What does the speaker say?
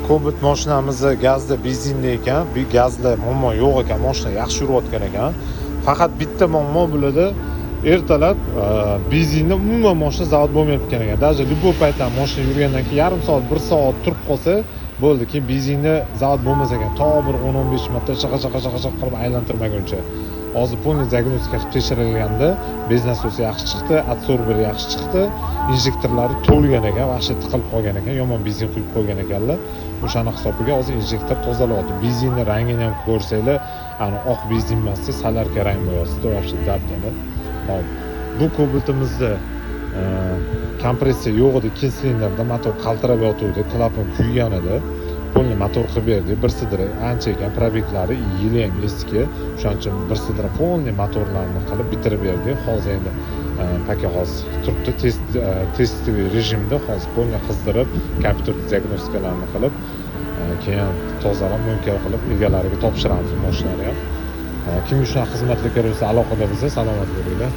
Cobalt mashinamizni gazda, benzinda ekan. Bu gazda muammo yo'q ekan, mashina yaxshi yurayotgan ekan. Faqat bitta muammo bo'ladi: ertalab benzinda umuman mashina zavod bo'lmayotgan ekan. Даже любой paytda mashina yurgandan keyin yarim soat, bir soat turib qolsa bo'ldi, keyin benzinda zavod bo'lmas ekan, to bir 10-15 marta chaqa chaqa chaqa chaqa qilib aylantirmaguncha. Hozir полный diagnostika qilib tekshirilganda, бензонасос i yaxshi chiqdi, adsorber yaxshi chiqdi, injektorlari to'lgan ekan, вообще tiqilib qolgan ekan, yomon benzin quyib qo'ygan ekanlar. O'shani hisobiga hozir injektor tozalayapti. Benzinni rangini ham ko'rsanglar, ani oq benzin emasda, солярка rang bo'lyapti вообще, dabdala. Hop, bu Cobaltimizni kompressiya yo'q edi ikkinchi silindrda, motor qaltirab yotuvdi, klapan kuygan edi. Полный motor qilib berdik, bir sidra ancha ekan, пробег lari, yili ham eski, o'shaning uchun bir sidra полный motorlarni qilib bitirib berdik. Hozir endi пока hozir turibdi тестовый rejimda. Hozir полный qizdirib, kompyuter diagnostikalarni qilib, keyin tozalab, мойка qilib, egalariga topshiramiz bu mashinani ham. Kimga shunaqa xizmatlar kerak bo'lsa, aloqada bo'lsa. Salomat bo'linglar.